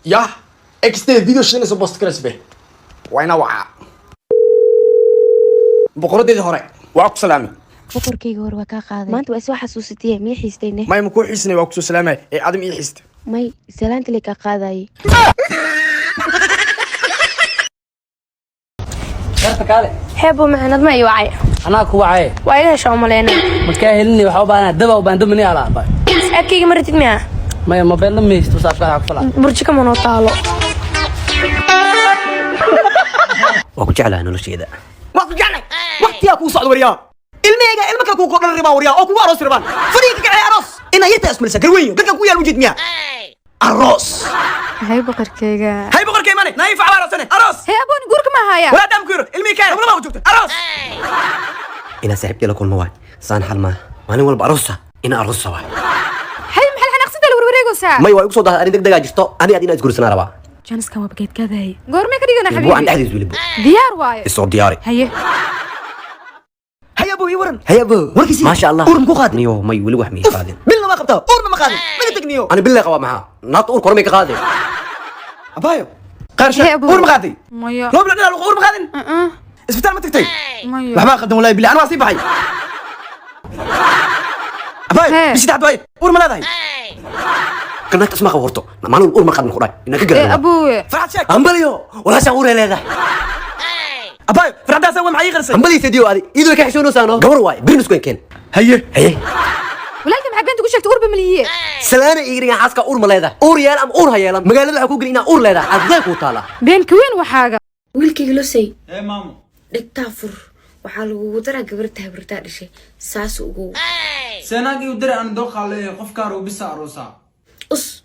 Yah, exteeda video shidanaysa post garaysa be. Waa inaa wacaa boqoradeedii hore. Waa ku salaamay. Boqorkayga hore, waa kaa qaaday. Maanta waa isoo xasuusatiyee, miya xiistayne? May, ma kuu xiisanay. Waa kusoo salaamay ee adam ii xiista. May, salaanta lay kaa qaadayay. Yarta, kaale. Heebo, macanad ma ii wacay? Anaa ku wacay. Waa iga hesha umaleyna. Markaa helini waxaa u baahanaa daba u baahan damani ala abay. Abkayga ma ratid miya? Maya, mobeelna ma haysto, saafka ku falaa. Burjiko manoo taalo. Waa ku jeclahay nolosheeda. Waa ku jeclay. Waqtigaa kuu socda, waryaa. Ilmahayga ilma kale kuu dhalan rabaa, waryaa, oo kugu aroos rabaan. Fadhiga ka kacay, aroos inaa yartaa ismalisa garweyn garkan ku yaal ujeed miya aroos. Hay, boqorkayga. Hay, boqorkay mane naifa cabaa aroosane aroos. Hey, aboon, guurka ma haya. Walaa daam ku yiro ilmihii kaana lama joogto aroos. Inaa saaxiibkii la kulmo waay. Saan xal maaha, maalin walba aroosa inaa aroosa waay. Hay, maxay xanaaqsanta la warwareegaysaa? May, waa igu soo dahay arrin degdegaa jirto. Ani ad inaa isguursanaa rabaa. Janiskan waa bageedkaadahay. Goormee ka dhigana? Isbuucan xabiibi dhexdiis weliba. Diyaar waaye. Isoo diyaari. Haye. Hay, abo, ii waran. Hay, abo. Warkiisii. Maasha Allah. Uur muku qaadin? Niyo, may, weli wax mii qaadin. Bilna ma qabtaa, uurna ma qaadin, maga tegniyo. Ani bilay qabaa, maxaa naagta uurka hore may ka qaadeen? Abaayo qaar. Hey, abo. Uur ma qaaday? Maya. Loo bilo dhinac uur ma qaadin? Isbitaal ma tagtay? Maya. Waxbaa qaldan, wallahi billahi, ana waa sii baxay. Abaayo. Hee. Bishii taxad waaye, uur ma leedahay? Kan naagta isma qabo horto, maalin walba uur ma qaadin ku dhahay inaa ka ee garan. Aboowe. Farxad, sheeg. Hambaliyo, walaashaan uuree leedahay. Abaayo, farxaddaasa waa maxay ii qarisay? Hambaliysa diyo, adi iyadoo ka xishoonaysaano gabar waay birin isku keen. Haye. Haye. Walaalka, maxaa beenta ku sheegtay? Urba malihiye. Salaana iigriga, xaaska uur ma leedahay? Uur yeel ama uur ha yeelan, magaalada waxaa ku geli inaa uur leedahay, aday kuu taalaa. Been ka weyn waxaaga. Wiilkayga losey. Ee, maamo. Dhegtaa fur, waxaa lagugu daraa gabarta habartaa dhashay, saas ugu. Seenaag iu diri, aan dooqaa leeyahay, qofkaan uu bisa aroosaa. Us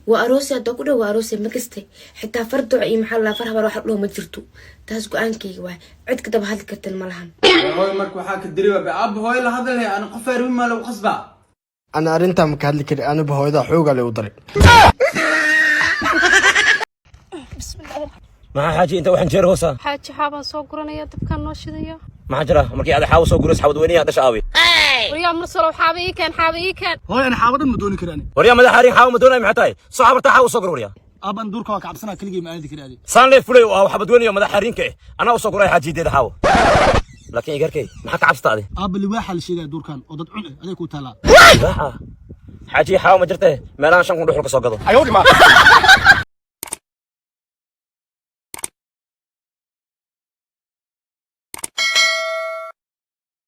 waa aroosi haddaa ku dhow, waa aroosi ma kastay. Xitaa far duco iyo maxaa la far habar waxa dhaho ma jirto. Taas go-aankayga waay, cid ka daba hadli kartan ma lahan. Hooy, marka waxaa ka diri waa aabba hooyo la hadalaya, ana qof arwi maa lagu qasbaa. Ana arrintaa ma ka hadli kari, aniba hooyadaa xoogaa lay u daray. Maxaa, xaaji, inta waxaan jeer hoosa? Xaaji, xaabaan soo guranaya, dabkaan noo shidaya. Maxaa jira markii aad xaawo soo gurays? Xawad weynayaa dhasha aawi. Waryaa Mursalow, xaaba ii keen, xaaba ii keen. Hooy, ana xaabo dhan ma dooni karaan. Waryaa, madax xaarin, xaawo ma doonaya, maxaa tahay? Soo xabarta xaawo soo gur, waryaa. Aaban, duurka waa ka cabsanaa, keligay ma aadi kari adi. Saan lee fulay oo ah xabad weynayo madax xaarinka eh, anaa u soo guray xaajideeda xaawo. Laakiin igarkay, maxaa ka cabsata adi? Aabba, libaaxa la sheegaya duurkan oo dad cune, aday kuu taalaa. Libaaxa, xaaji, xaawo ma jirtee, meelahan 5,000 dhuxul ka soo gado.